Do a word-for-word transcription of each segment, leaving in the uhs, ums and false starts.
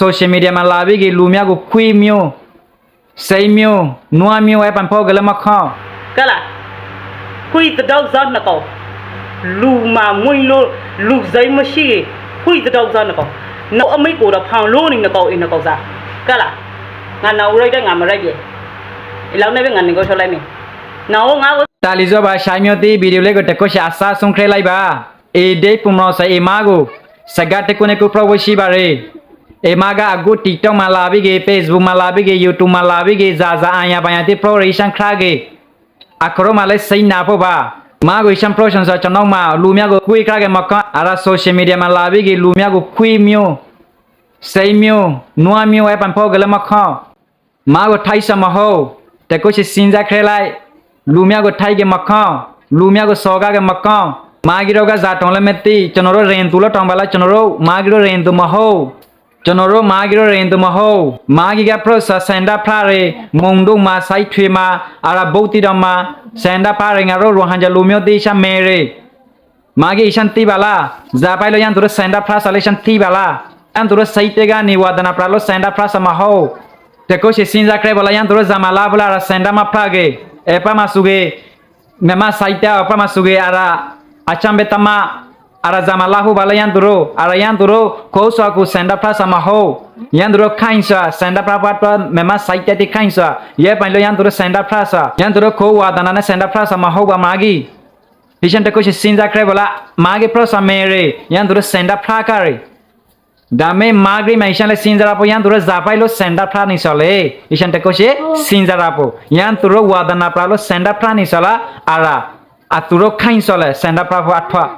social media မၤလၢ်ဘံက့ၤ လူမျိုးကို ခွေးမျိုး စဲမျိုး နွားမျိုး အဲပန်ဖီကလဲမခီ ကဲလၢ ခွေးတစ်တောက်စားနှစ်ကောင် လူမှာမွေးလို့ လူစိမ်းမရှိ ခွေးတစ်တောက်စားနှစ်ကောင် နောက်အမိတ်ကိုတော့ ဖောင်လို့နေနှစ်ကောင် အိမ်နှစ်ကောင်စား ကဲလၢ ငါနာဦးရိုက်တဲ့ ငါမရိုက်ရဲ့ လောက်နဲ့ပဲ ငါနေကို ရှော့လိုက်မယ် နာဦး ငါ တၢ်လီၤစွဲဘၣ် ရှမ်းမျိုးသစ် video လေးကို တကုတ်ရှည် အစဆုံး ကြည့်လိုက်ပါ အ့ဒ့ပူၤမီၤစဲ အ့မါကို စကားတစ်ခုနှစ်ခု ပြောဖို့ရှိပါတယ် အ့မါက အခု TikTok မှာလာပြီးက့ Facebook မှာလာပြီးက့ YouTube မှာလာပြီးက့ ဇာဇာအာရပါညာ တစ် ပြောရည် ရှမ်းခရက့ အခရိုမလဲ စိတ်နာဖို့ပါ မါကို ရှမ်း ပြောချင်စွာ ကျွန်တော်မှာ လူမျိုးကို ခွေးခရက့ မခီ အရ social media မှာလာပြီးက့ လူမျိုးကို ခွေးမျိုး စဲမျိုး နွားမျိုး အဲပန်ဖီကလဲမခီ မါကို ထိုက်စရာမဟုတ် တကုတ်ရှည် စဉ်းစား ကြည့်လိုက် လူမျိုးကို ထိုက်က့ မခီ လူမျိုးကို စော်ကားက့ မခီ မါကီတို့က ဇာတ်တောင်လည်း မသိ ကျွန်တော်တို့ ရင်သူလို့ တောင်ပါလား ကျွန်တော်တို့ မါကီတို့ ရင်သူမဟုတ် ကျွန်တော်တို့ မါကီတို့ ရင်သူမဟုတ် မါကီက ပြောစရာ ဆန္ဒပြတယ် မုံဒိုမှာ စိုက်ထွေမှာ အရ ဘူးတီတောင်မှာ ဆန္ဒပြတယ် ငါတို့ ရိုဟင်ဂျာ လူမျိုးသစ် ရှမ်း မယ်တွေ မါကီ ရှမ်း သိပါလား ဇာပိုက်လို့ ယင်းသူတို့ ဆန္ဒပြစရာလဲ ရှမ်း သိပါလား ယင်းသူတို့ စိတ်ထဲကနေ ဝါသနာပြလို့ ဆန္ဒပြစရာမဟုတ် တကုတ်ရှည် စဉ်းစား ကြည့်ပါလား ယင်းသူတို့ ဇာမလာဘူးလား အရ ဆန္ဒမပြက့ အဲပမၤစူက့ မြန်မာ့စိတ်ဓာတ် အဲပမၤစူက့ အရ အချမ်းပဲတမ အရ ဇာမလာဘူးပါလား ယင်းသူတို့ အရ ယင်းသူတို့ ကိုယ့်စွာကိုယ် ဆန္ဒပြစရာမဟုတ် ယင်းသူတို့ ခိုင်းစွာ ဆန္ဒပြဖို့အတွက် မြန်မာ့စိတ်ဓာတ် ဒီ ခိုင်းစွာ ယဲပန်လို့ ယင်းသူတို့ ဆန္ဒပြစရာ ယင်းသူတို့ ကိုယ့်ဝါသနာနဲ့ ဆန္ဒပြစရာမဟုတ်ပါ မါကီ ဟံးရှမ်း တကုတ်ရှည် စဉ်းစား ကြည့်ပါလား မါကီ ပြောစရာ မယ်တွေ ယင်းသူတို့ ဆန္ဒပြကြတယ် ဒါပေမဲ့ မါကီ မ့ၢ် ဟံးရှမ်း လဲ စဉ်းစားရဖို့ ယင်းသူတို့ ဇာပိုက်လို့ ဆန္ဒပြနေစရာလဲ ဟံးရှမ်း တကုတ်ရှည် စဉ်းစားရဖို့ ယင်းသူတို့ ဝါသနာပြလို့ ဆန္ဒပြနေစရာလား အရ အသူတို့ ခိုင်းစရာလဲ ဆန္ဒပြဖို့အတွက်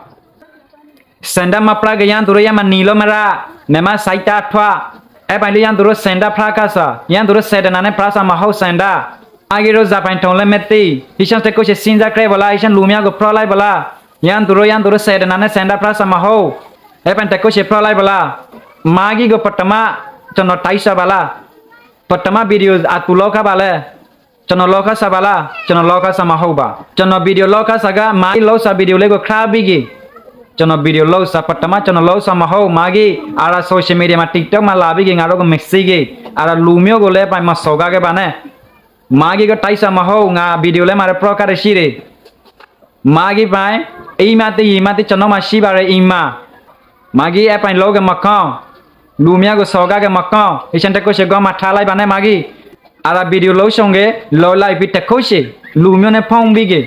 ဆန္ဒမပြက့ ယင်းသူတို့ ယဲမနံၤလို့မရ မြန်မာ့စိတ်ဓာတ် အတွက် အဲပန်လို့ ယင်းသူတို့ ဆန္ဒပြကြစရာ ယင်းသူတို့ စေတနာနဲ့ ပြစရာမဟုတ် ဆန္ဒ မါကီတို့ ဇာပိုင်ထုံးလည်း မသိ ဟံးရှမ်း တကုတ်ရှည် စဉ်းစား ကြည့်ပါလား ဟံးရှမ်း လူမျိုးကို ပြောလိုက်ပါလား ယင်းသူတို့ ယင်းသူတို့ စေတနာနဲ့ ဆန္ဒပြစရာမဟုတ် အဲပန် တကုတ်ရှည် ပြောလိုက်ပါလား မါကီကို ပထမ ကျွန်တော် တိုက်စရာပါလား ပထမ video အသူ လုပ်ခဲ့ပါလဲ ကျွန်တော် လုပ်ခဲ့စရာပါလား ကျွန်တော် လုပ်ခဲ့စရာမဟုတ်ပါ ကျွန်တော် video လုပ်ခဲ့စရာက မါကီ လုပ်စရာ video လေးကို ကြည့်ပြီးက့ ကျွန်တော် video လုပ်စရာ ပထမ ကျွန်တော် လုပ်စရာမဟုတ် မါကီ အရ social media မှာ TikTok မှာ လာပြီးက့ ငါတို့ကို မသိက့ အရ လူမျိုးကို လဲပန် မစော်ကားက့ပါနဲ့ မါကီကို တိုက်စရာမဟုတ် ငါ video လဲ မၤရ ပြခဲ့တာရှိတယ် မါကီပိုင် အံၤမသိ ယံၤမသိ ကျွန်တော်မှာ ရှိပါတယ် အံၤမ မါကီ အဲပန် လုပ်က့ မခီ လူမျိုးကို စော်ကားက့ မခီ ဟံးရှမ်း တကုတ်ရှည် ခေါင်းမှာ ထားလိုက်ပါနဲ့ မါကီ အရ video လုပ်ဆောင်က့ လုပ်လိုက်ပြီး တကုတ်ရှည် လူမျိုးနဲ့ ဖုံးပြီးက့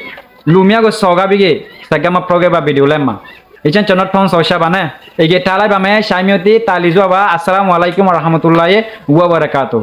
လူမျိုးကို စော်ကားပြီးက့ စကားမပြောက့ပါ video လဲ မၤ ဟံးရှမ်း ကျွန်တော် ဖုံးစော်စရာပါနဲ့ အံၤက့ ထားလိုက်ပါမယ် ရှမ်းမျိုးသစ် တၢ်လီၤစွဲဘၣ် အစလမ်ဝါလၢ်ကွမ် ဝရဟ်မတူလၢ်ဟ် ဝဘရကာတူ